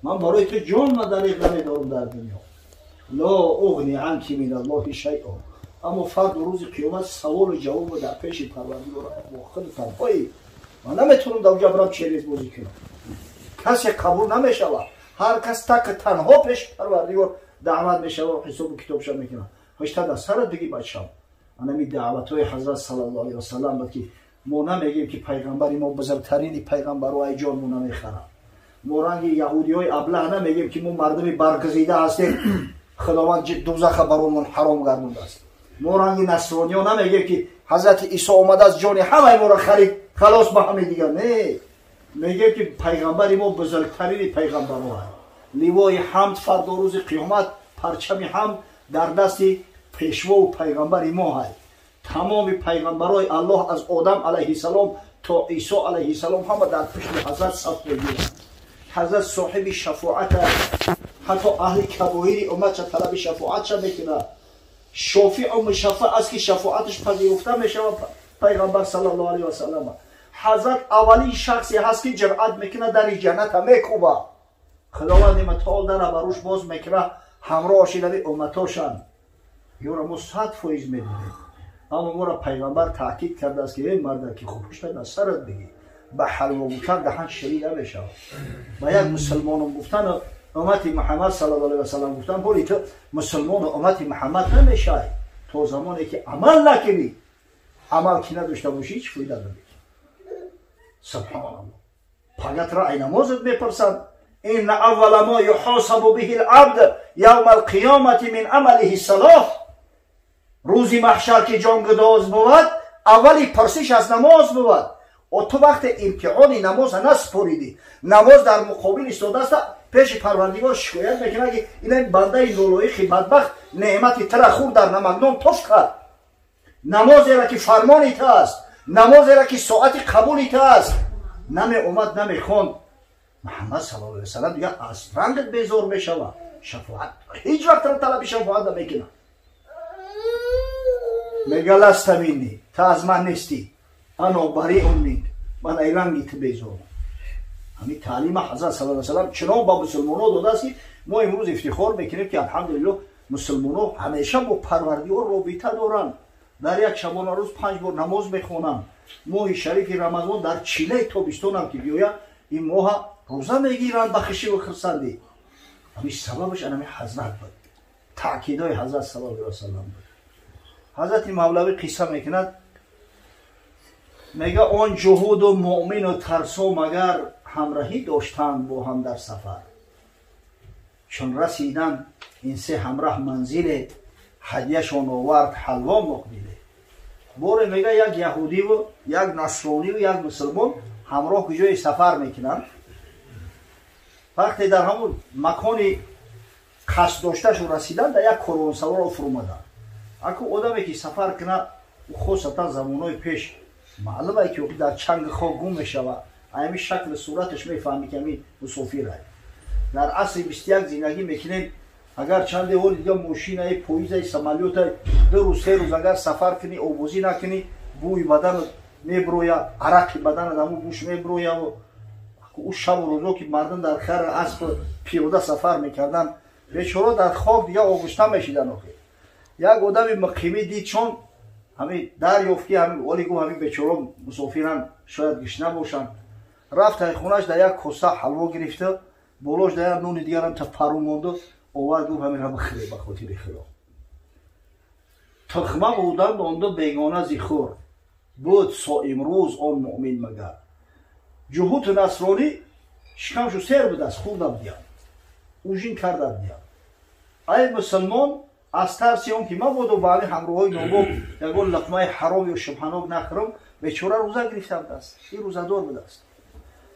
Ман барои ту ҷон мадариқ намедорам дар дунё. Ло уғни анки мин Аллоҳи шайъо. Аммо фарду рӯзи қиёмат саволу ҷавобу дар пеши Парвардигор бо худ танҳоӣ. Ман наметавонам дар онҷа барам челез бозӣ кунам. Касе қабул намешавад. Ҳар кас так танҳо пеши Парвардигор даъват мешавад ва ҳисобу китобша мекунад. Ҳашта дар сарат бигӣ бачам. Анами даъватҳои ҳазрат саллаллоҳу алайҳи васаллам буд ки мо намегӯем ки пайғамбари мо бузургтарини пайғамбару ай ҷонмо намехарад. Мо ранги яҳудиҳои аблаҳ намегӯем ки мо мардуми баргузида ҳастем, Худованд дузаха баромон ҳаром гардондааст. Мо ранги насрониҳо намегӯем ки ҳазрати Исо омадааст ҷони ҳамаи моро харид, халос ба ҳамаи дигар. Не, мегӯем ки пайғамбари мо бузургтарини пайғамбарҳо аст. Ливои ҳамд фардо рӯзи қиёмат, парчами ҳамд дар дасти пешвову пайғамбари мо ҳаст. Тамоми пайғамбарои Аллоҳ аз Одам алайҳиссалом то Исо алайҳиссалом ҳама дар пушти ҳазрат саф мегиранд. Ҳазрат соҳиби шафоат аст. Ҳатто аҳли кабоири умматша талаби шафоатша мекунад. Шофиъу мушаффаъ аст ки шафоаташ пазируфта мешавад пайғамбар саллаллоҳу алайҳи васаллам. Ҳазрат аввалин шахсе ҳаст ки ҷуръат мекунад дари ҷанната мекӯбад. Худованди мутаол дара бар рӯш боз мекунад, ҳамроҳаш инави умматошанд. Ёро мо 100% медонем. Аммо моро пайғамбар таъкид кардааст ки эй марда ки хуб пушта дар сарат бигӣ. Ба ҳалво гуфтан даҳан ширин намешавад. Ба як мусулмоном гуфтан уммати Муҳаммад саллаллоҳу алайҳи васаллам гуфтан боли ту мусулмону уммати Муҳаммад намешавӣ то замоне ки амал накунӣ. Амал ки надошта бошӣ ҳеҷ фоида намекунӣ. Субҳоналлоҳ. Пагатра ай намозат мепурсанд. Инна аввала мо юҳосабу биҳи л-абд явма ал-қиёмати мин амалиҳи салоҳ. Рӯзи маҳшар ки ҷонгудоз бувад, аввали пурсиш аз намоз бувад. О ту вақте имтиҳони намоза насупоридӣ, намоз дар муқобил истодааст, пеши Парвардигор шикоят мекунад ки ина бандаи нолоиқи бадбахт неъмати тара хӯрд, дар намакдон тоф кард. Намозеро ки фармони ту аст, намозеро ки соати қабули ту аст, намеомад, намехонд. Муҳаммад саллаллоҳу алайҳи васаллам дигар аз рангат безор мешавад. Шафоат ҳеҷ вақт талаби шафоат намекунад. Мега ласта минни, ту аз ман нестӣ, ано бариун минк, ман ай ранги ту безорам. Ҳамин таълима ҳазрат саллаллоҳу алайҳи васаллам чунон ба мусулмонҳо додааст ки мо имрӯз ифтихор мекунем ки алҳамдулиллоҳ мусулмонҳо ҳамеша бо Парвардигор робита доранд. Дар як шабонарӯз 5 бор намоз мехонанд. Моҳи шарифи Рамазон дар чилаи тобистонам ки биёяд, ин моҳа рӯза мегиранд ба хишиву хурсандӣ. Ҳамин сабабаш анами ҳазрат буд, таъкидҳои ҳазрат саллаллоҳу алайҳи васаллам буд. Ҳазрати Мавлавӣ қисса мекунад, мега он ҷуҳуду муъмину тарсо магар ҳамраҳӣ доштанд бо ҳам дар сафар. Чун расиданд ин се ҳамраҳ манзиле, ҳадияшон овард ҳалво муқбиле. Боре мега як яҳудиву як насрониву як мусулмон ҳамроҳ куҷое сафар мекунанд. Вақте дар ҳамун макони қасд дошташон расиданд, дар як корвонсароро фурӯмаданд. Аку одаме ки сафар кунад, хосатан замонҳои пеш маълум ай ки дар чанги хок гум мешавад, ҳамин шакли сураташ мефаҳмӣ ки ҳамин мусофир ай. Дар асри 21 зиндагӣ мекунем, агар чанде ҳоли дига мошинаи, поизаи, самолётай 2 рӯз 3 рӯз агар сафар кунӣ, обозӣ накунӣ, бӯи баданат меброяд, арақи баданат ҳамун гӯш меброяд. Ӯ шабу рӯзо ки мардум дар хар асп пиёда сафар мекарданд, бечора дар хок дига оғушта мешиданд. Охир як одами муқимӣ дид, чун ҳамин дарёфт ки оли гуфт ҳамин бечора мусофиранд, шояд гишна бошанд. Рафт ай хонаш дар як коса ҳалво гирифта, болош дар як нони дигарам та пару монду овард, гуфт ҳаминро бихӯре ба хотири Худо. Тухма буданд онду бегона зи хур буд соимрӯз он муъмин магар. Ҷуҳуту насронӣ шикамшу сер будааст, хӯрда будиям, ужин карда будиям. Ай мусулмон аз тарси он ки мабодо ба ҳамин ҳамроҳҳои нобоб ягон луқмаи ҳаром ё шубҳанок нахӯрам, бечора рӯза гирифта будааст, ин рӯзадор будааст.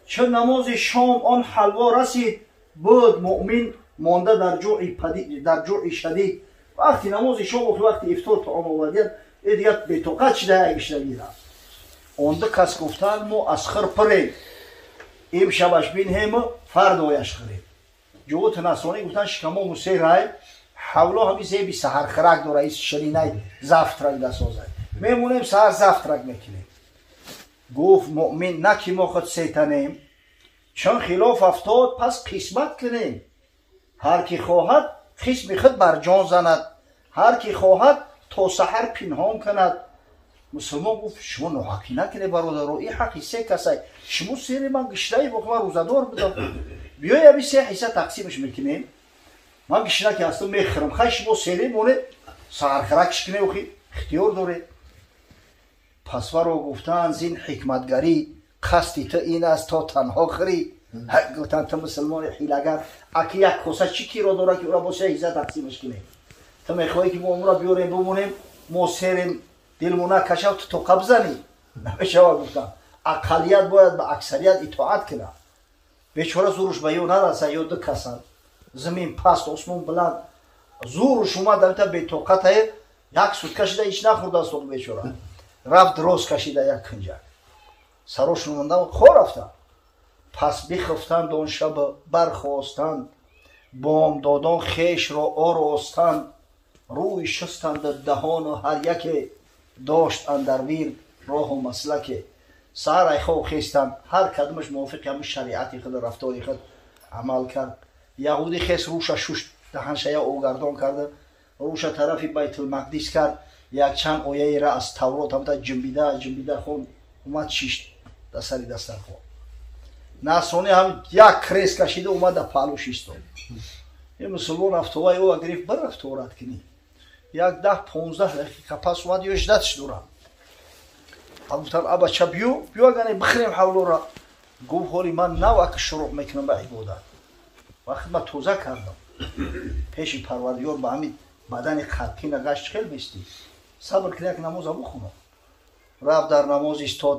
Чун намози шом он ҳалво расид, буд муъмин монда дар ҷӯи шадид. Вақти намози шом вақти ифтор таом овардияд, э дигар бетоқат шида як гишнагӣ рафт. Он ду кас гуфтанд мо аз хир пурем, имшабаш бинҳему фардояш хӯрем. Ҷуҳути насронӣ гуфтанд шикамому серай, ҳавло ҳамин зеби саҳархӯрак дора, ис ширинай завтрак дасозад, мемонем саҳар завтрак мекунем. Гуфт муъмин на ки мо худ сетанем, чун хилоф афтод пас қисмат кунем. Ҳар ки хоҳад қисми худ бар ҷон занад, ҳар ки хоҳад то саҳар пинҳон кунад. Мусулмон гуфт шумо ноҳақӣ накунед бародаро, ин ҳаққи се касай, шумо сери ман гишнаи боқи ман рӯзадор будам, биёй аби се ҳисса тақсимаш мекунем, ман гишна ки ҳастам мехӯрам, хай шумо сере монед саҳархӯракш кунед, охи ихтиёр доред. Пас варо гуфтанд зин ҳикматгарӣ қасди ту ин аст то танҳо хӯрӣ. Гуфтанд ту мусулмони ҳилагар, аки як коса чӣ киро дорад ки ӯра бо се ҳисса тақсимаш кунем? Ту мехоҳӣ ки мо умра биёрем бимонем, мо серем дилмон накашав, ту тоқа бизанӣ? Намешавад гуфтанд. Ақаллият бояд ба аксарият итоат кунад. Бечора зуруш ба ё нарасад, ё ду касанд. Замин паст, осмон баланд. Зуруш омад давита бетоқатае, як сутка шида ҳеч нахӯрдааст он бечора. Рафт роз кашида як кунҷак. Сарошон монда хо рафтанд. Пас бихуфтанд он шаб, бархостанд, бомдодон хешро оростанд, рӯй шустанд даҳону ҳар яке дошт андар вирд роҳу маслаке. Саҳар айхоб хестанд, ҳар кадомаш мувофиқи ҳамун шариати худ рафтори худ амал кард. Яҳудӣ хес рӯша шушт, даҳаншая огардон карда, рӯша тарафи Байтулмақдис кард, якчанд ояеро аз Таврот ҳамта ҷунбида ҷунбида хонд, омад шишт дар сари дастархон. Насронӣ ҳам як крес кашида омад дар паҳлӯ шистод. Ин мусулмон рафтоваи ӯ гирифт бір рафторат кунӣ. Як 10-15 дақиқа пас омад ё ждатш дорам. Гуфтанд абача биё, биё агане бихӯрем ҳавлора. Гуфт ҳоли ман нав ака шурӯъ мекунам ба ибодат. Вақт ман тоза кардам. Пеши Парвардигор ба ҳамин бадани қадкина гашт хел бистӣ. Сабр кун як намоза бихонам. Рафт дар намоз истод,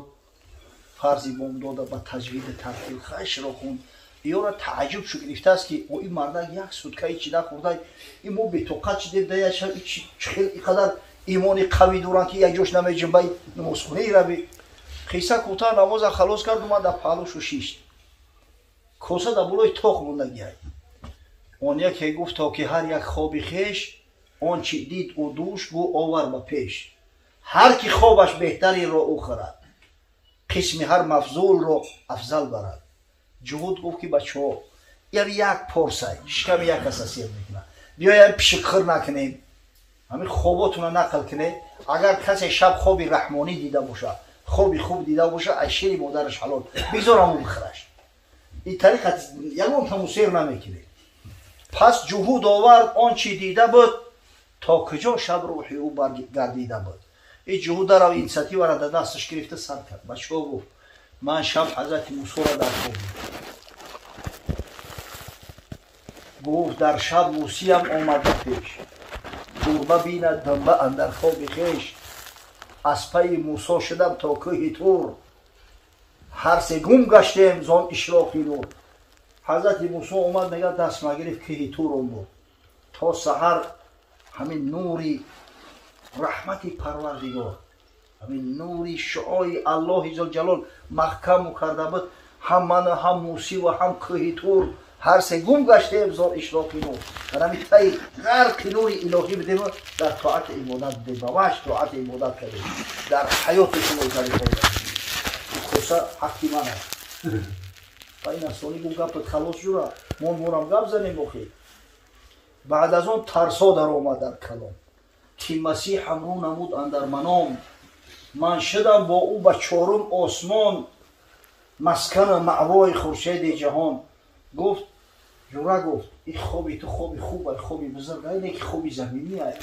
фарзи бомдода ба таҷвиди тартил хашро хонд. Ёра тааҷҷуб шуд гирифтааст ки о ин мардак як сутка ҳечи нахӯрда, ин мо бетоқат шидем, да як шаб хел инқадар имони қавӣ доранд ки як ҷош намеҷунбаи намозхонаи рави. Қисса кӯтоҳ намоза халос кард, омад дар паҳлӯшу шишт. Коса дар болои тоқ мондагиай. Он яке гуфт то ки ҳар як хоби хеш, он чи дид ӯ дӯш гӯ овар ба пеш. Ҳар ки хобаш беҳтареро ӯ хӯрад, қисми ҳар мафзулро афзал барад. Ҷуҳуд гуфт ки бачаҳо, яъне як порсай, шиками як каса сер мекунад. Биёем пишикхӯр накунем, ҳамин хоботуна нақл кунем. Агар касе шаб хоби раҳмонӣ дида бошад, хоби хуб дида бошад, аз шири модараш ҳалол, бигзор ҳамон бихӯраш. Ин тариқа ягон таму сер намекунем. Пас ҷуҳуд овард он чи дида буд, то куҷо шаб рӯҳи ӯ баргардида буд. Ин ҷуҳуд дарав инициативаро дар дасташ гирифта сар кард. Бачаҳо гуфт ман шаб ҳазрати Мусоро дар хоб дидам. Гуфт дар шаб Мусиям омад ба пеш, гурба бинад дамба андар хоби хеш. Аз пайи Мусо шудам то кӯҳи Тур, ҳар се гум гаштем зон ишроқи нур. Ҳазрати Мусо омад, мегӯяд даст магирифт кӯҳи Тур он буд. То саҳар ҳамин нури раҳмати Парвардигор, ҳамин нури шуои Аллоҳи зулҷалол маҳкаму карда буд, ҳам ману ҳам Мусӣ ва ҳам кӯҳи Тур ҳар се гум гаштем зон ишроқи нур. Дар ҳамин таи ғарқи нури илоҳӣ будем, дар тоати ибодат будем, ба ваҷ тоати ибодат кардем, дар ҳаёти шумо тариқо коса ҳаққи ман аст. Ва ин асони гум гапат халос ҷура, мо морам гап занем охи. Баъд аз он тарсо даромад дар калом, ки Масиҳам рӯ намуд андар маном. Ман шудам бо ӯ ба чорум осмон, маскану маъвои хуршеди ҷаҳон. Гуфт ҷура гуфт ин хоби ту хоби хуб ай, хоби бузург ай, не ки хоби заминӣ ай.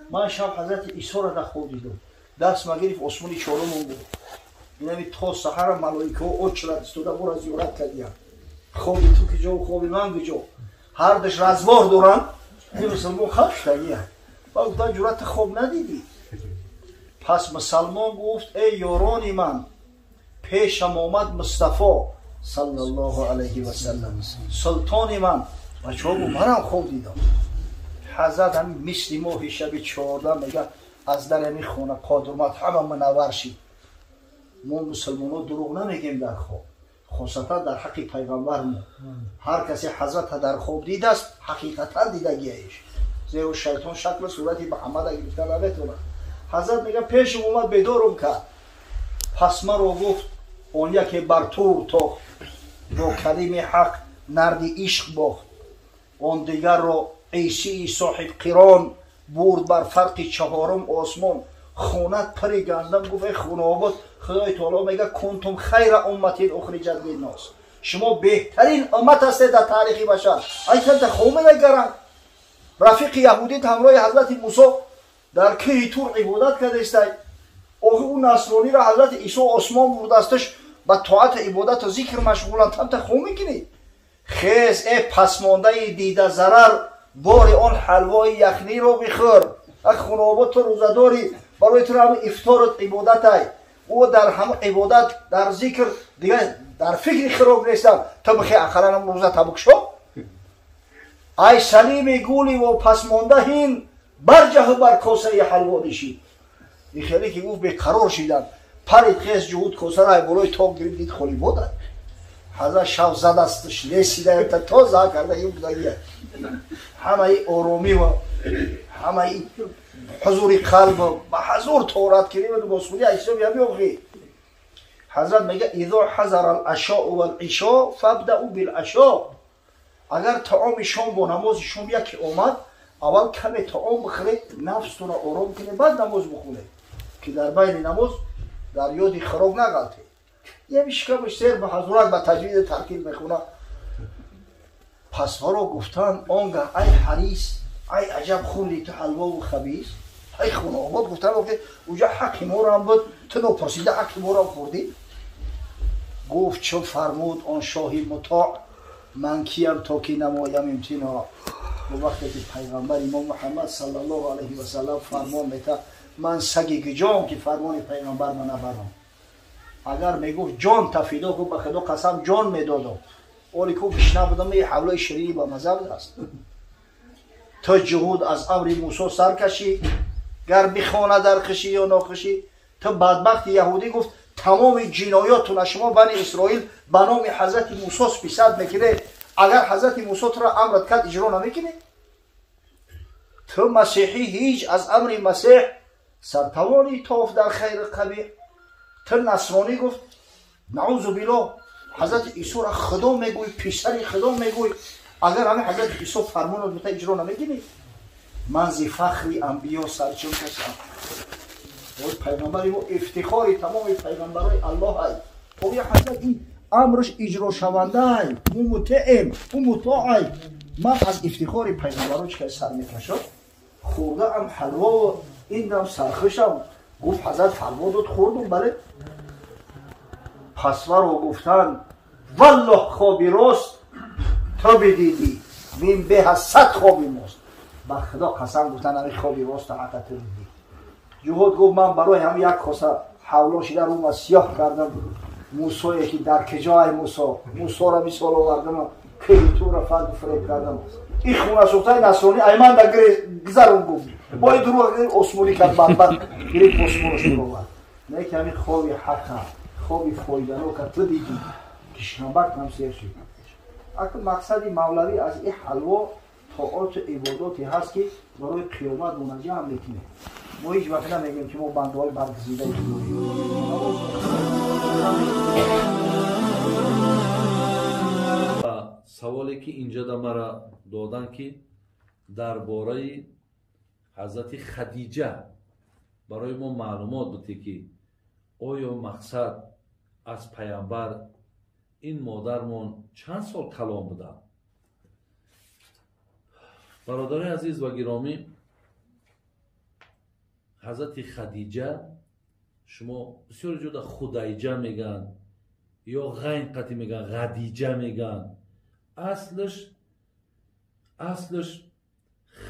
Ман шаб ҳазрати Исоро дар хоб дидам, даст магирифт осмони чорум он буд. Инами то саҳара малоикаҳо очрат истода моро зиёрат кардиянд. Хоби ту куҷо, хоби ман куҷо? Ҳар душ развор доранд. Ин мусулмон хаб шудагия. Ба гуфтан ҷура ту хоб надидӣ? Пас мусалмон гуфт эй ёрони ман, пешам омад Мустафо саллаллоҳу алайҳи васаллам, султони ман. Бачаҳо гуфт манам хоб дидам. Ҳазрат ҳамин мисли моҳи шаби 14 мегӯяд аз дари ҳамин хона қодурмад ҳама мунаввар шид. Мо мусулмонҳо дурӯғ намегем дар хоб, хосатан дар ҳаққи пайғамбармо. Ҳар касе ҳазрата дар хоб дидааст, ҳақиқатан дидагиаиш, зеро шайтон шаклу сурати Муҳаммада гирифта наметавонад. Ҳазрат мегӯяд пешам омад, бедорум кард. Пас маро гуфт он яке бар тур тохт, бо калими ҳақ нарди ишқ бохт. Он дигарро Исии соҳибқирон бурд бар фарқи чаҳорум осмон. Хонат пари гандам гуфт эй хунобод, Худои таоло мега кунтум хайра умматин ухриҷат линнос, шумо беҳтарин уммат ҳастед дар таърихи башар. Ай канта хо мегаранд. Рафиқи яҳудит ҳамроҳи ҳазрати Мусо дар кӯҳи Тур ибодат кардестай. Охи ӯ насрониро ҳазрати Исо осмон бурдасташ, ба тоату ибодату зикр машғуланд. Тамта хо мекунӣ? Хез э пасмондаи дида зарар, бори он ҳалвои яхниро бихӯр. Ак хунобод, ту рӯзадорӣ, барои ту ҳама ифторут ибодатай. Ӯ дар ҳама ибодат, дар зикр, дигар дар фикри хироб нестам. Ту бихе ақаллан рӯза табукшо. Ай салими гули во пасмонда ҳин барҷаҳу бар косаи ҳалво нишид. Ин хеле ки гуфт, беқарор шиданд. Парид хез ҷуҳуд, косара ай болои тоқ гирифт, дид холи бода. Ҳазрат шав задастш, лесида тоза карда ин будагия. Ҳамаи оромӣ ва ҳамаи ҳузури қалб ба ҳазур торат кирим босхудӣ ҳисоб ябиохи. Ҳазрат мега изо ҳазара алашоу валишо фабдау билашо. Агар таоми шом бо намози шом яке омад, аввал каме таом бихӯред, нафстонро ором кунед, баъд намоз бихонед, ки дар байни намоз дар ёди хӯрок нағалтед. Ями шикамаш сер ба ҳазурак ба таҷвиди тартил мехонад. Пас ҳоро гуфтанд он гаҳ ай ҳарис, ай аҷаб хунди ту ҳалвову хабис. Ай хунобод, гуфтанд уҷа ҳаққи морам буд, ту нопурсида ҳаққи морам хӯрдӣ. Гуфт чун фармуд он шоҳи мутоъ, ман киям то ки намоям имтиноъ. Вақте ки пайғамбари мо Муҳаммад саллаллоҳу алайҳи васаллам фармон мета, ман саги гиҷом ки фармони пайғамбар ма набарам. Агар мегуфт ҷон тафидо, гуфт ба худо қасам ҷон медодам. Оли ку гишна будам, и ҳавлои ширини ба маза будааст. То ҷуҳуд аз амри Мусо сар кашӣ, гар бихона дар хишӣ ё нохишӣ. То бадбахти яҳудӣ гуфт тамоми ҷиноётуна шумо бани Исроил ба номи ҳазрати Мусо списат мекунед. Агар ҳазрати Мусо туро амрат кард, иҷро намекунӣ? Ту масеҳӣ ҳеҷ аз амри Масеҳ сартавонӣ тоф дар хайри қабеҳ. Ту насронӣ гуфт наузу биллоҳ, ҳазрати Исоро худо мегӯй, писари худо мегӯй. Агар ҳамин ҳазрати Исо фармонот мета, иҷро намекунӣ? Ман зи фахри анбиё сарчун кашам. Пайғамбари мо ифтихори тамоми пайғамбарои Аллоҳ ай. Оя ҳазрат ин амрш иҷрошавандай, мо мутеем, ӯ мутоай. Ман аз ифтихори пайғамбаро чӣ кай сар мекашам? Хӯрдаам ҳалво, инам сархушам. Гуфт ҳазрат фармон дод, хӯрдум, бале. Пас маро гуфтанд валлоҳ хоби рост ту бидидӣ, вин беҳ аз 100 хоби мост. Ба худо қасам гуфтанд ҳамин хоби роста ҳақа ту дидӣ. Ҷуҳуд гуфт ман барои ҳам як коса ҳавло шида рума сиёҳ кардам. Мусое ки дар киҷоай Мусо, Мусоро мисол овардам, кӯҳи Тура фарду фиреб кардам. Ин хунасӯхтаи насронӣ ай ман да гузарум гуфт. Бо ин дурӯғ осмонӣ кард, бадбахт гирифт осмонаш баровард. Не ки ҳамин хоби ҳақа, хоби фоиданока ту дидӣ, ки шикамбак ҳам сер шуд. Акн мақсади мавлавӣ аз ин ҳалво тоату ибодоте ҳаст, ки барои қиёмат мунаҷҷам мекунем. Мо ҳеҷ вақт намегӯем, ки мо бандаҳои баргузидаи худоем. Саволе ки инҷода мара доданд, ки дар бораи ҳазрати Хадиҷа барои мо маълумот буд, ки оё мақсад аз пайғамбар ин модармон чанд сол калон буданд? Бародарои азиз ва гиромӣ, ҳазрати Хадиҷа шумо бисёр ҷода Худайҷа мегӯянд ё ғайн қатӣ мегӯянд, Ғадиҷа мегӯянд. Аслаш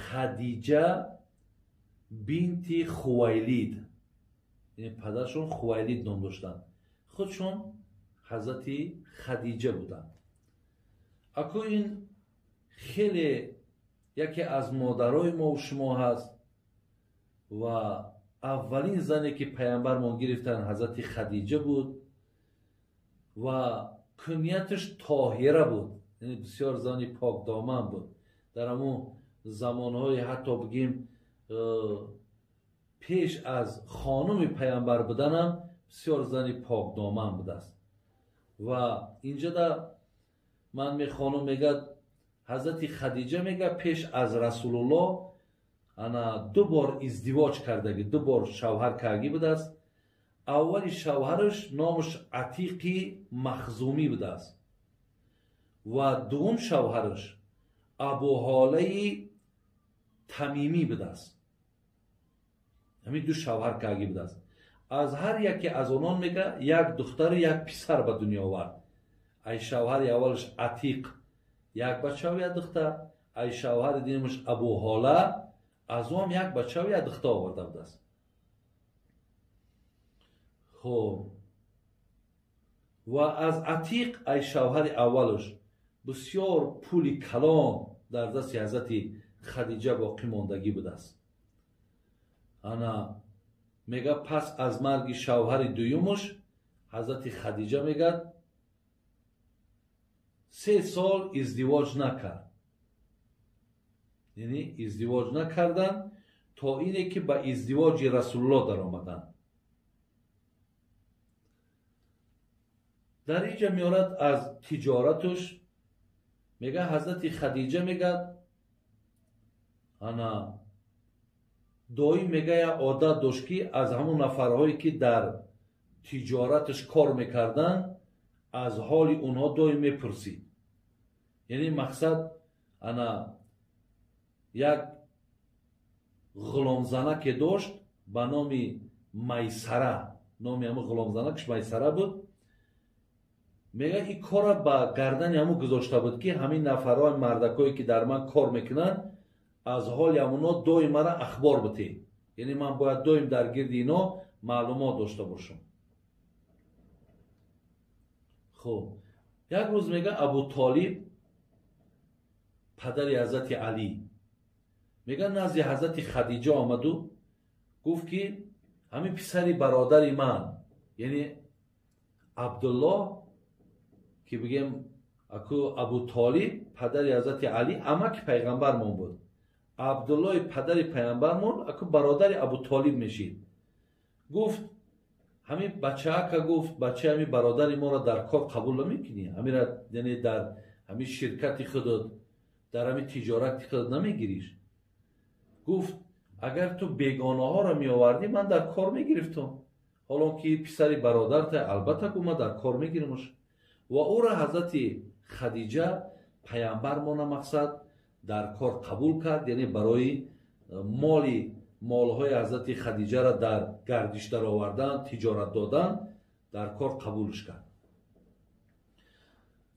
Хадиҷа бинти Хувайлид, яъне падаршон Хувайлид ном доштанд, худшон ҳазрати Хадиҷа буданд. Аку ин хеле яке аз модарои мову шумо ҳаст ва аввалин зане ки пайғамбармон гирифтанд ҳазрати Хадиҷа буд ва кунияташ Тоҳира буд, яъне бисёр зани покдоман буд. Дар ҳамун замонҳои ҳатто бигем пеш аз хонуми пайғамбар буданам Бисёр зани покдоман будааст. Ва инҷа да ман мехонам, мегӯяд ҳазрати Хадиҷа мега пеш аз Расулуллоҳ ана 2 бор издивоҷ кардаги, 2 бор шавҳар кардаги будааст. Аввали шавҳараш номаш Атиқи Махзумӣ будааст ва дуввум шавҳараш Абуҳолаи Тамимӣ будааст. Ҳамин 2 шавҳар кардаги будааст. Аз ҳар яке аз онон мега як духтару як писар ба дунё овард. Ай шавҳари аввалаш Атиқ як бачаву як духтар, ай шавҳари дуюмаш Абуҳола аз он як бачаву як духтар оварда будааст. Хоб, ва аз Атиқ ай шавҳари аввалаш бисёр пули калон дар дасти ҳазрати Хадиҷа боқӣ мондагӣ будааст. Ана мега пас аз марги шавҳари дуюмаш ҳазрати Хадиҷа мегӯяд 3 сол издивоҷ накард. Яъне издивоҷ накарданд то ине ки ба издивоҷи Расулуллоҳ даромаданд. Дар инҷа меорад аз тиҷораташ, мега ҳазрати Хадиҷа мегӯяд ана доим мега як одат дошт ки аз ҳамон нафарҳое ки дар тиҷораташ кор мекарданд аз ҳоли онҳо доим мепурсид. Яъне мақсад ана як ғуломзанаке дошт ба номи Майсара, номи ҳамон ғуломзанакаш Майсара буд. Мега ин корра ба гардани ҳамон гузошта буд ки ҳамин нафарҳои мардакое ки дар ман кор мекунанд аз ҳоли ҳамонҳо доим мара ахбор битед. Яъне ман бояд доим дар гирди ино маълумот дошта бошам. Хуб, як рӯз мега Абутолиб падари ҳазрати Алӣ мега назди ҳазрати Хадиҷа омаду гуфт ки ҳамин писари бародари ман, яъне Абдуллоҳ ки бигем аку Абутолиб падари ҳазрати Алӣ амаки пайғамбармон буд. Абдуллоҳи падари пайғамбармон аку бародари Абутолиб мешид. Гуфт ҳамин бачаака, гуфт бачаи ҳамин бародари моро дар кор қабул намекунӣ? Ҳамира яъне дар ҳамин ширкати худат, дар ҳамин тиҷорати худат намегириш? Гуфт агар ту бегонаҳоро меовардӣ ман дар кор мегирифтам. Ҳолон ки писари бародарта, албатта гу ман дар кор мегиримаш. Ва ӯро ҳазрати Хадиҷа пайғамбармона мақсад дар кор қабул кард, яъне барои молҳои ҳазрати Хадиҷаро дар гардиш даровардан, тиҷорат додан дар кор қабулш кард.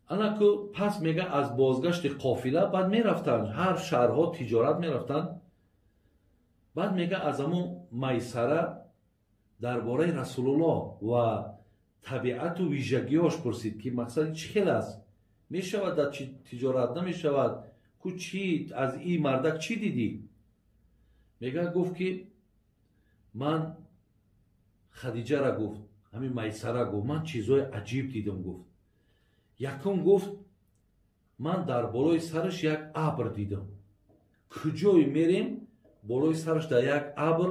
Анаку пас мега аз бозгашти қофила баъд мерафтанд, ҳар шаҳрҳо тиҷорат мерафтанд. Баъд мега аз ҳамон Майсара дар бораи Расулуллоҳ ва табиату вижагиҳош пурсид ки мақсади чӣ хел аст, мешавад дар тиҷорат, намешавад, ку чӣ аз ин мардак чӣ дидӣ? Мега гуфт ки ман Хадиҷара гуфт, ҳамин Майсара гуфт, ман чизҳои аҷиб дидам гуфт. Якум гуфт ман дар болои сараш як абр дидам. Куҷое мерем болои сараш дар як абр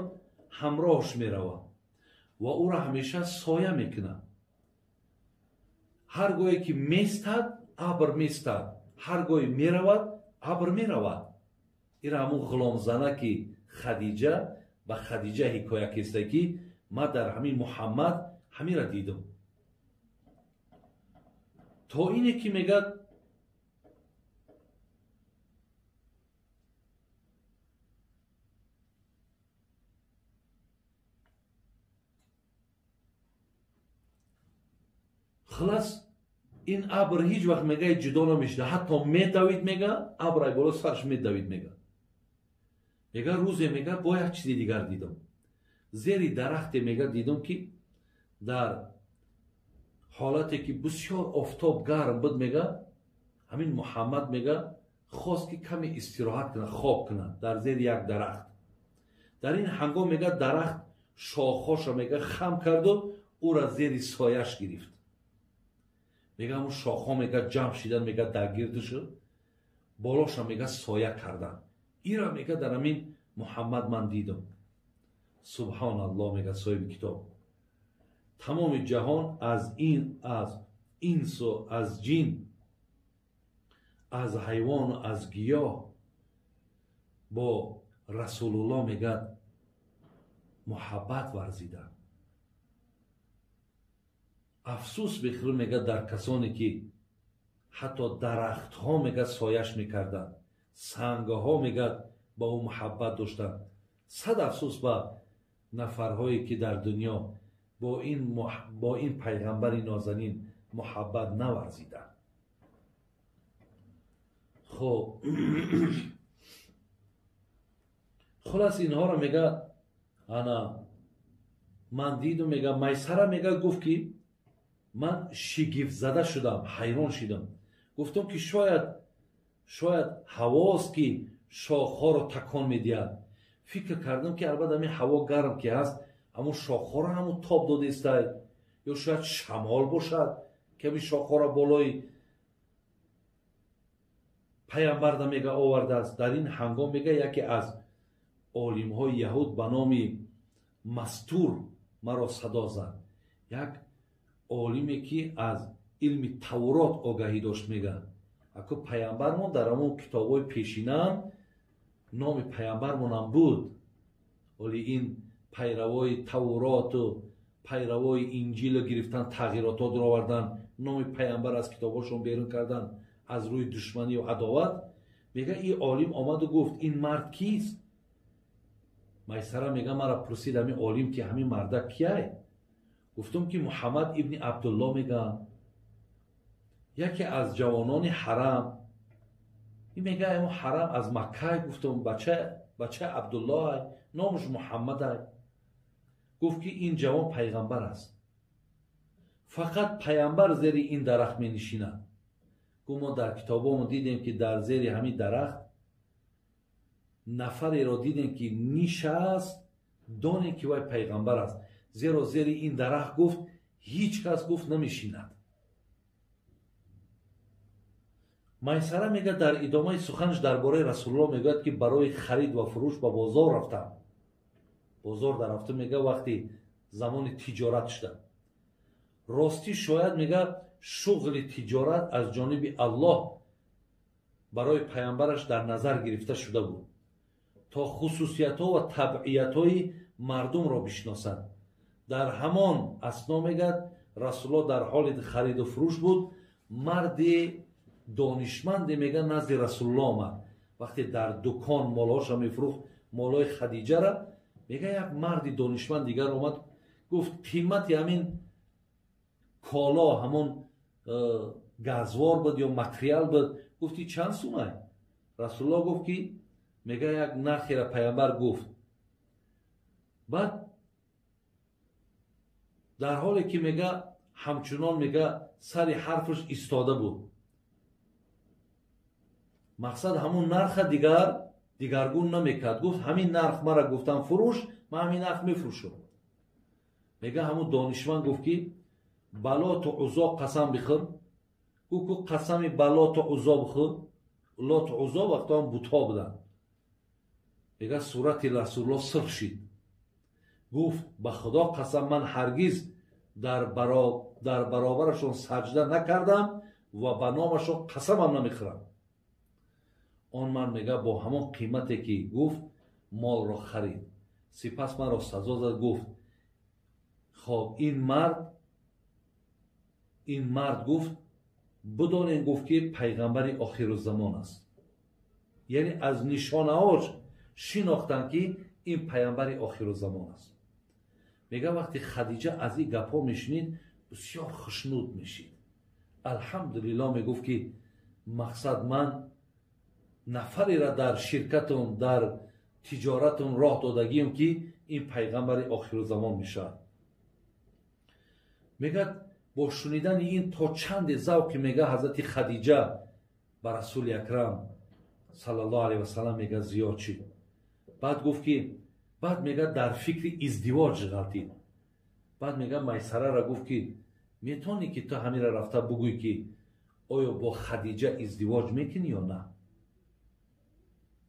ҳамроҳш меравад ва ӯро ҳамеша соя мекунад. Ҳар гоҳе ки местад абр местад, ҳар гоҳе меравад абр меравад. Ира ҳамун ғуломзанаки Хадиҷа ба Хадиҷа ҳикоя киста ки ман дар ҳамин Муҳаммад ҳамира дидам. То ине ки мегӯяд хулас ин абр ҳеҷ вақт мега ҷудо намешуда, ҳатто медавид мега, абр ай боло сарш медавид мега. Мега рӯзе мега бо як чизи дигар дидам. Зери дарахте мега дидам ки дар ҳолате ки бисёр офтоб гарм буд мега, ҳамин Муҳаммад мега хост ки каме истироҳат кунад, хоб кунад дар зери як дарахт. Дар ин ҳангом мега дарахт шохҳошро мега хам карду ӯра зери сояш гирифт. Мега ҳамун шохҳо мега ҷамъ шидан мега дар гирду шуд, болоша мега соя кардан. Ира мега дар ҳамин Муҳаммад ман дидам. Субҳоналлоҳ мега соҳиби китоб. Тамоми ҷаҳон аз ин, аз инсу аз ҷин, аз ҳайвону аз гиёҳ бо Расулуллоҳ мегӯяд муҳаббат варзиданд. Афсӯс бихӯр мегӯяд дар касоне ки ҳатто дарахтҳо мегӯяд сояш мекарданд, сангҳо мегӯяд ба ӯ муҳаббат доштанд. Сад афсӯс ба нафарҳое ки дар дунё бо ин пайғамбари нозанин муҳаббат наварзиданд. Хоб, хулас инҳоро мега ана ман диду мега Майсара мега гуфт ки ман шигифтзада шудам, ҳайрон шудам. Гуфтам ки шояд ҳавост ки шохҳоро такон медиҳад. Фикр кардам ки албатта ҳамин ҳаво гарм ки ҳаст, ҳамун шохҳоро ҳамун тоб додаистай, ё шояд шамол бошад ки ҳамин шохҳоро болои пайғамбарда мега овардааст. Дар ин ҳангом мега яке аз олимҳои яҳуд ба номи Мастур маро садо зад. Як олиме ки аз илми Таврот огаҳӣ дошт мега. Аку пайғамбармон дар ҳамон китобҳои пешинаам номи пайғамбармонам буд. Оли ин пайравои Тавроту пайравои Инҷило гирифтан, тағйиротҳо дуровардан, номи пайғамбар аз китобҳошон берун кардан аз рӯи душманию адоват. Мега ин олим омаду гуфт ин мард кист? Майсара мега мара пурсид ҳамин олим ки ҳамин марда кияй? Гуфтум ки Муҳаммад ибни Абдулло мега, яке аз ҷавонони ҳарам. Ин мега ҳамон ҳарам аз Маккай. Гуфтум бачаи Абдуллоай, номаш Муҳаммадай. Гуфт ки ин ҷавон пайғамбар аст, фақат пайғамбар зери ин дарахт менишинад. Гуфт мо дар китобҳомо дидем ки дар зери ҳамин дарахт нафареро дидем ки нишаст, донем ки вай пайғамбар аст, зеро зери ин дарахт гуфт ҳеҷ кас гуфт намешинад. Майсара мегӯяд дар идомаи суханаш дар бораи Расулуллоҳ мегӯяд ки барои харид ва фурӯш ба бозор рафтам. Бозор дар рафта мегӯяд вақти замони тиҷорат шуда. Ростӣ шояд мегӯяд шуғли тиҷорат аз ҷониби Аллоҳ барои пайғамбараш дар назар гирифта шуда буд то хусусиятҳо ва табъиятҳои мардумро бишносад. Дар ҳамон асно мегӯяд Расулуллоҳ дар ҳоли хариду фурӯш буд. Марди донишманде мегӯяд назди Расулуллоҳ омад. Вақте дар дукон молҳоша мефурӯхт, молҳои Хадиҷара, мегӯяд як марди донишманд дигар омад, гуфт қимати ҳамин коло, ҳамон газвор буд ё материал буд, гуфти чанд сумай? Расулуллоҳ гуфт ки мегӯяд як нархеро пайғамбар гуфт. Баъд дар ҳоле ки мегӯяд ҳамчунон мегӯяд сари ҳарфаш истода буд. Мақсад ҳамон нарха дигаргун намекард. Гуфт ҳамин нарх мара гуфтам фурӯш, ман ҳамин нарх мефурӯшам. Мегӯяд ҳамон донишманд гуфт ки ба Лоту Узо қасам бихӯр. Гуфт ку қасами ба Лоту Узо бихӯр. Лоту Узо вақто ҳам бутҳо буданд. Мегӯяд сурати Расулуллоҳ сурх шид. Гуфт ба Худо қасам ман ҳаргиз дар баробарашон саҷда накардам ва ба номашон қасамам намехӯрам. Он мард мегӯяд бо ҳамон қимате ки гуфт молро харид. Сипас маро сазо зад, гуфт хоб ин мард гуфт бидонем гуфт ки пайғамбари охирузамон аст. Яъне аз нишонаҳош шинохтанд ки ин пайғамбари охирузамон аст. Мегӯяд вақте Хадиҷа аз ин гапҳо мешунид бисёр хушнуд мешид. Алҳамдулиллоҳ мегуфт ки мақсад ман нафареро дар ширкатум, дар тиҷоратум роҳ додагием ки ин пайғамбари охирузамон мешавад. Мегӯяд бо шунидани ин то чанде завқи мегӯяд ҳазрати Хадиҷа ба Расули Акрам саллаллоҳу алайҳи васаллам мегӯяд зиёд шид. Баъд гуфт ки баъд мегӯяд дар фикри издивоҷ ғалтид. Баъд мегӯяд Майсарара гуфт ки метавонӣ ки ту ҳаминро рафта бугӯй ки оё бо Хадиҷа издивоҷ мекунӣ ё на?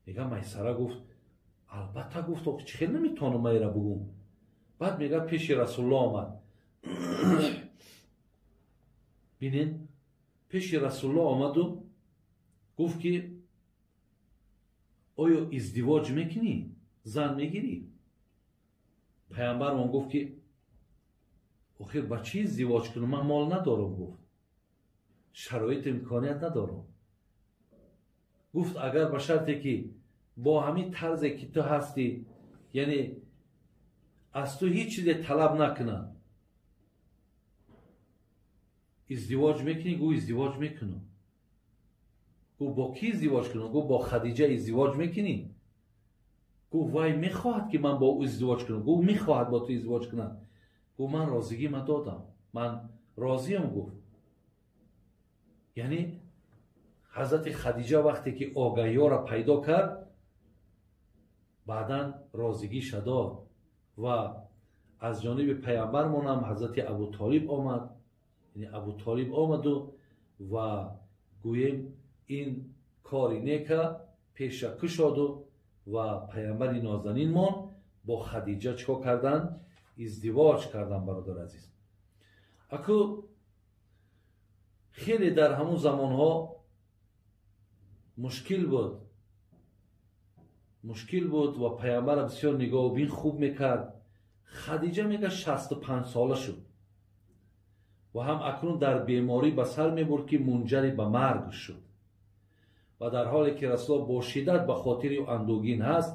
Мегӯяд Майсара гуфт албатта, гуфт чӣ хел наметавонам майра бугӯм. Баъд мегӯяд пеши Расулуллоҳ омад. Бинен, пеши Расулулло омаду гуфт, ки оё издивоҷ мекунӣ, зан мегирӣ? Паямбармон гуфт, ки охир ба чӣ издивоҷ кунам, ман мол надорам. Гуфт, шароит, имконият надорам. Гуфт, агар ба шарте ки бо ҳамин тарзе ки ту ҳастӣ, яъне аз ту ҳеҷ чизе талаб накунанд, издивоҷ мекунӣ? Гӯ, издивоҷ мекунам. Гӯ, бо кӣ издивоҷ кунам? Гӯ, бо Хадиҷа издивоҷ мекунӣ? Гӯ, вай мехоҳад, ки ман бо ӯ издивоҷ кунам. Гӯ, мехоҳад бо ту издивоҷ кунад. Гӯ, ман розигима додам, ман розиям. Гуфт, яъне ҳазрати Хадиҷа вақте ки огаҳиёро пайдо кард, баъдан розигиша дод. Ва аз ҷониби паямбармонам ҳазрати Абутолиб омад, яъне Абутолиб омаду ва гӯем ин кори нека пеша кушоду ва паямбари нозанинмон бо Хадиҷа чӣ кор карданд? Издивоҷ карданд. Бародар азиз, аку хеле дар ҳамун замонҳо мушкил буд, мушкил буд ва паямбара бисёр нигоҳубин хуб мекард. Хадиҷа, мега, 65 сола шуд ва ҳам акнун дар беморӣ ба сар мебурд, ки мунҷари ба марг шуд. Ва дар ҳоле ки Расулулло бо шиддат ба хотири ӯ андӯгин ҳаст,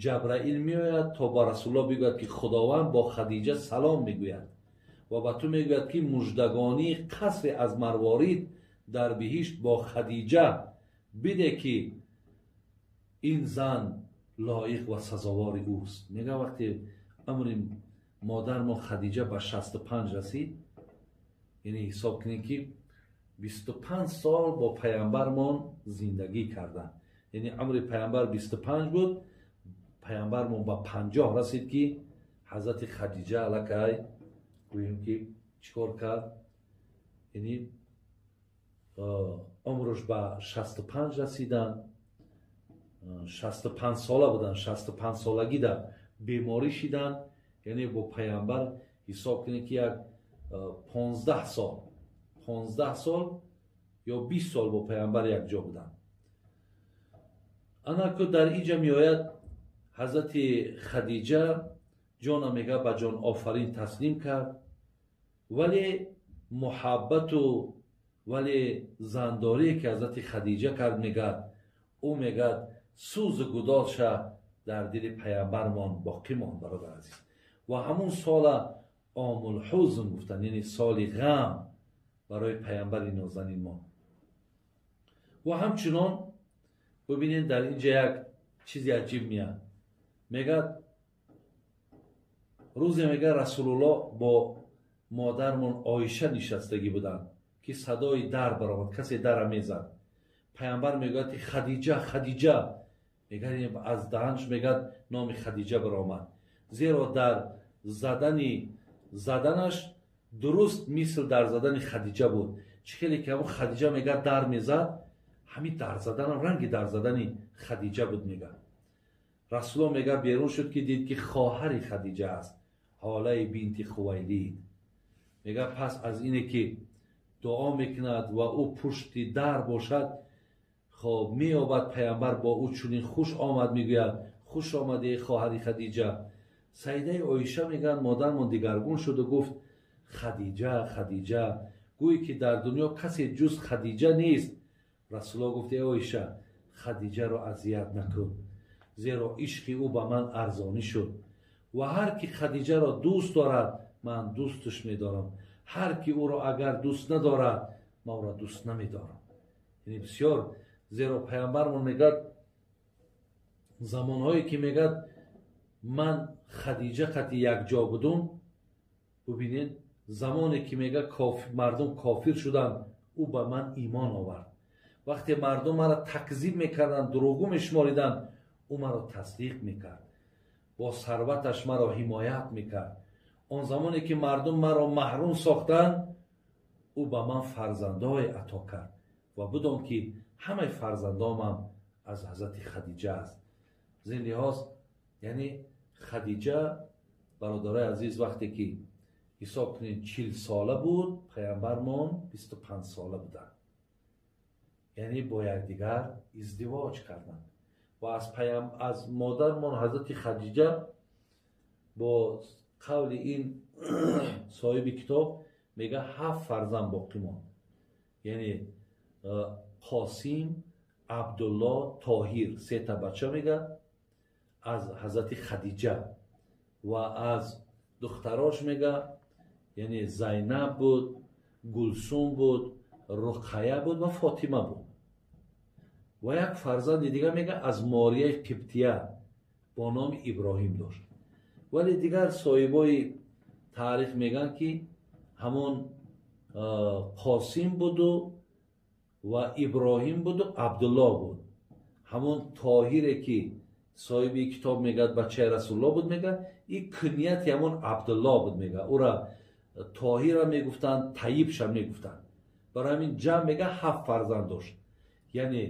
Ҷабраил меояд, то ба Расулулло бигӯяд, ки Худованд бо Хадиҷа салом мегӯяд ва ба ту мегӯяд, ки муждагонии қасре аз марворид дар биҳишт бо Хадиҷа биде, ки ин зан лоиқ ва сазовори ӯст. Мега, вақте умри модармо Хадиҷа ба 65 расид, яъне ҳисоб кунед, ки 25 сол бо паямбармон зиндагӣ карданд. Яъне умри паямбар 25 буд, паямбармон ба 50 расид, ки ҳазрати Хадиҷа аллакай гӯем, ки чӣ кор кард? Яъне умрш ба 65 расиданд, 65 сола буданд, 65 солагида беморӣ шиданд. Яъне бо паямбар ҳисоб кунед, ки як 15 сол, 15 сол ё 20 сол бо паямбар якҷо буданд. Анаку дар инҷа меояд, ҳазрати Хадиҷа ҷона, мега, ба ҷон офарин таслим кард, вале муҳаббату вале зандорие ки ҳазрати Хадиҷа кард, мегӯяд, ӯ мегӯяд, сӯзу гудозша дар дили паямбармон боқӣ монд. Бародар азиз, ва ҳамун сола омулҳузн гуфтанд, яъне соли ғам барои паямбари нозанинмон. Ва ҳамчунон бибинед, дар инҷа як чизи аҷиб меяд. Мегӯяд, рӯзе, мега, Расулулло бо модармон Оиша нишастагӣ буданд, ки садои дар баромад, касе дара мезад. Паямбар мегӯяд, ки Хадиҷа, Хадиҷа. Мегӯяд, аз даҳанш, мегӯяд, номи Хадиҷа баромад, зеро дар задани заданаш дуруст мисл дар задани Хадиҷа буд. Чӣ хеле ки ҳамон Хадиҷа, мегӯяд, дар мезад, ҳамин дар заданам ранги дар задани Хадиҷа буд. Мегӯяд, Расулулло, мегӯяд, берун шуд, ки дид, ки хоҳари Хадиҷа аст, Ҳолаи бинти Хувайлид. Мегӯяд, пас аз ине ки дуо мекунад ва ӯ пушти дар бошад, хоб меёбад, паямбар бо ӯ чунин хуш омад мегӯяд: «Хуш омадӣ, хоҳари Хадиҷа». Саидаи Оиша мегӯянд, модармон дигаргун шуду гуфт: «Хадиҷа, Хадиҷа, гӯй ки дар дунё касе ҷуз Хадиҷа нест». Расулулло гуфт: «Э Оиша, Хадиҷаро азият накун, зеро ишқи ӯ ба ман арзонӣ шуд ва ҳар ки Хадиҷаро дӯст дорад, ман дӯсташ медорам, ҳар ки ӯро агар дӯст надорад, ман ӯро дӯст намедорам». Яъне бисёр, зеро паямбармон мегӯяд, замонҳое ки, мегӯяд, ман Хадиҷа қати якҷо будум, бубинед, замоне ки, мега, мардум кофир шуданд, ӯ ба ман имон овард. Вақте мардум маро такзиб мекарданд, дурӯғгӯ мешумориданд, ӯ маро тасдиқ мекард, бо сарваташ маро ҳимоят мекард. Он замоне ки мардум маро маҳрум сохтанд, ӯ ба ман фарзандҳое ато кард ва будом, ки ҳамаи фарзандомам аз ҳазрати Хадиҷа аст. Аз ин лиҳоз, яъне Хадиҷа, бародарои азиз, вақте ки Ҳисоб кунед, 40 сола буд, паямбармон 25 сола буданд. Яъне бо якдигар издивоҷ карданд. Ва аз модармон ҳазрати Хадиҷа бо қавли ин соҳиби китоб мега 7 фарзанд боқӣ монд. Яъне Қосим, Абдулло, Тоҳир, 3 та бача мега аз ҳазрати Хадиҷа ва аз духтарош мега, яъне Зайнаб буд, Гулсум буд, Руқая буд ва Фотима буд. Ва як фарзанди дига мега аз Морияи Қибтия бо номи Иброҳим дошт. Вале дигар соҳибои таърих мегӯянд, ки ҳамон Қосим буду ва Иброҳим буду Абдулло буд. Ҳамон Тоҳире ки соҳиби китоб мегӯяд бачаи Расулулло буд, мегӯяд ин кунияти ҳамон Абдулло буд, мегӯяд ӯра Тоҳира мегуфтанд, Таибша мегуфтанд. Барои ҳамин ҷамъ мегӯяд 7 фарзанд дошт. Яъне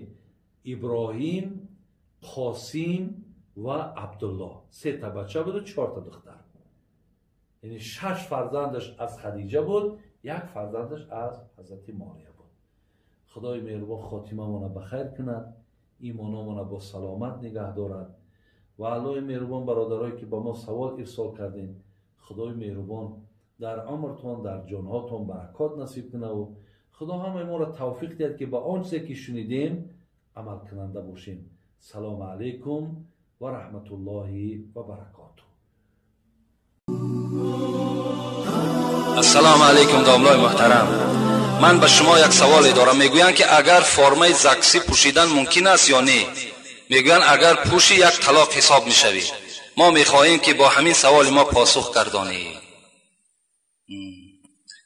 Иброҳим, Қосим ва Абдулло, 3 та бача буду 4 та духтар. Яъне 6 фарзандаш аз Хадиҷа буд, 1 фарзандаш аз ҳазрати Мория буд. Худои меҳрубон хотимамона ба хайр кунад, имономона бо саломат нигаҳ дорад. Ва Аллоҳи меҳрубон бародарое ки ба мо савол ирсол кардем, Худои меҳрубон дар умртон, дар ҷонҳотон баракот насиб кунаву Худо ҳамаи моро тавфиқ диҳад, ки ба он чизе ки шунидем амалкунанда бошем. Салому алайкум ва раҳматуллоҳи ва баракотуҳ. Ассалому алайкум домлои муҳтарам. Ман ба шумо як саволе дорам. Мегӯянд, ки агар формаи заксӣ пӯшидан мумкин аст ё не? Мегӯянд, агар пӯшӣ як талоқ ҳисоб мешавӣ. Мо мехоҳем, ки бо ҳамин саволи мо посух гардонӣ.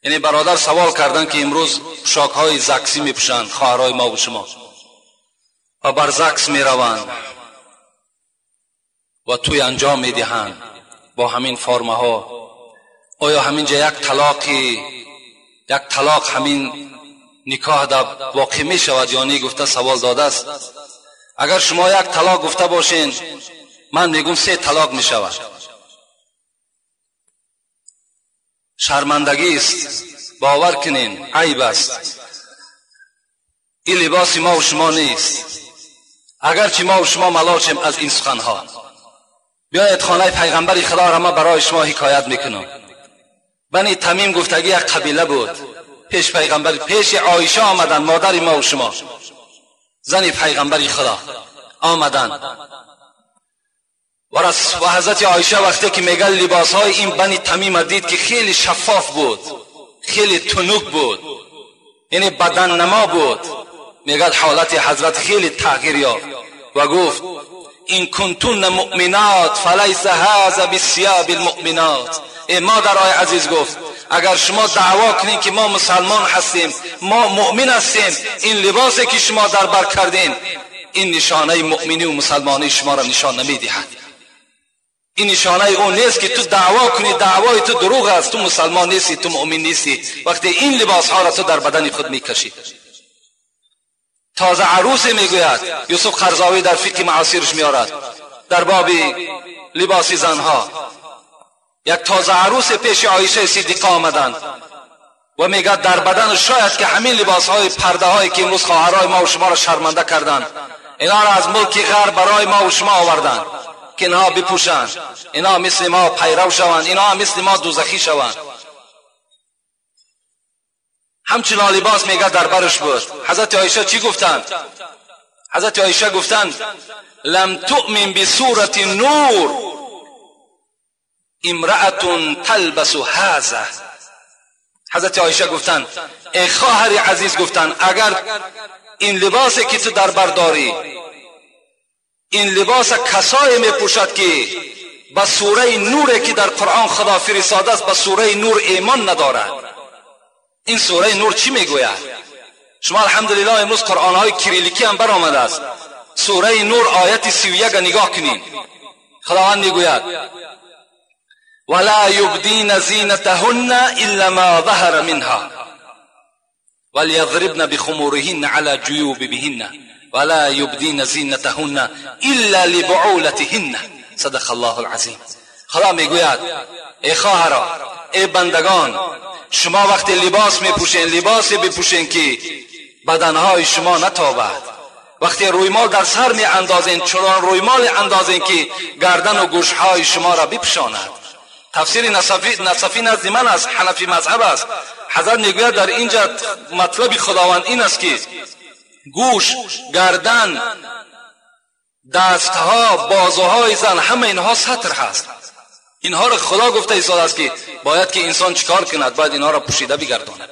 Яъне бародар савол карданд, ки имрӯз пӯшокҳои заксӣ мепӯшанд хоҳарҳои мо ва шумо ва бар закс мераванд ва тӯй анҷом медиҳанд бо ҳамин формаҳо. Оё ҳамин ҷа як талоқ ҳамин никоҳ дар воқеъ мешавад ё не гуфта савол додааст. Агар шумо як талоқ гуфта бошен, ман мегӯм 3 талоқ мешавад. Шармандагӣ аст, бовар кунен, айб аст. Ин либоси мо ва шумо нест. Агарчи мо ва шумо малочем аз ин суханҳо. Биёед хонаи пайғамбари Худоро ман барои шумо ҳикоят мекунам. Бани Тамим гуфтагӣ як қабила буд. Пеш пайғамбар, пеши Оиша омаданд, модари мо ва шумо, зани пайғамбари Худо омаданд. Ва ҳазрати Оиша вақте ки мегӯяд либосҳои ин Бани Тамима дид, ки хеле шаффоф буд, хеле тунук буд, яъне баданнамо буд, мегӯяд ҳолати ҳазрат хеле тағйир ёфт ва гуфт: ин кунтунна муъминат фалайса ҳаза бисияби лмуъминат. Э модарои азиз, гуфт, агар шумо даъво кунед, ки мо мусалмон ҳастем, мо муъмин ҳастем, ин либосе ки шумо дар бар кардем, ин нишонаи муъминӣ ва мусалмонии шуморо нишон намедиҳад. Ин нишонаи он нест, ки ту даъво кунӣ, даъвои ту дурӯғ аст, ту мусалмон нестӣ, ту муъмин нестӣ, вақте ин либосҳоро ту дар бадани худ мекашӣ. Тоза арӯсе мегӯяд, Юсуф Қарзовӣ дар фиқҳи маосирш меорад дар боби либоси занҳо. Як тоза арӯсе пеши Оишаи Сиддиқа омаданд ва мегӯяд дар бадан шояд ки ҳамин либосҳои пардаҳое ки имрӯз хоҳарҳои мо ва шуморо шарманда карданд, инҳоро аз мулки ғарб барои мо ва шумо оварданд, ки инҳо бипӯшанд, инҳо мисли мо пайрав шаванд, инҳо мисли мо дӯзахӣ шаванд. Ҳамчунон либос мегӯяд дар барш буд. Ҳазрати Оиша чӣ гуфтанд? Ҳазрати Оиша гуфтанд: лам туъмин бисурати нур имраатун талбасу ҳаза. Ҳазрати Оиша гуфтанд: эй хоҳари азиз, гуфтанд, агар ин либосе ки ту дар бар дорӣ, ин либоса касое мепӯшад, ки ба сураи нуре ки дар Қуръон Худо фиристодааст, ба сураи нур имон надорад. Ин сураи нур чӣ мегӯяд? Шумо алҳамдулиллоҳ имрӯз қуръонҳои кирилликӣ ҳам баромадааст. Сураи нур ояти 31 нигоҳ кунед. Худованд мегӯяд: ولا يبدين زينتهن إلا ما ظهر منها وليضربن بخمورهن على جيوبهن ولا يبدين زينتهن إلا لبعولتهن. صدق الله العظیم. خدا میگوید ای خواهرا، ای بندگان، شما وقتی لباس میپوشین، لباسی بپوشین که بدنهای شما نتابد. وقتی رویمال در سر می اندازین، چنان رویمال اندازین که گردن و گوشهای شما را بپوشاند. تفسیر نصفی نزد من است، حنفی مذهب است. حضرت میگوید در اینجا مطلب خداوند این است که گوش، گردن، دستها، بازوهای زن، همه اینها ستر هست. اینها را خدا گفته ایستاده است که باید که انسان چیکار کند؟ باید اینها را پوشیده بگرداند.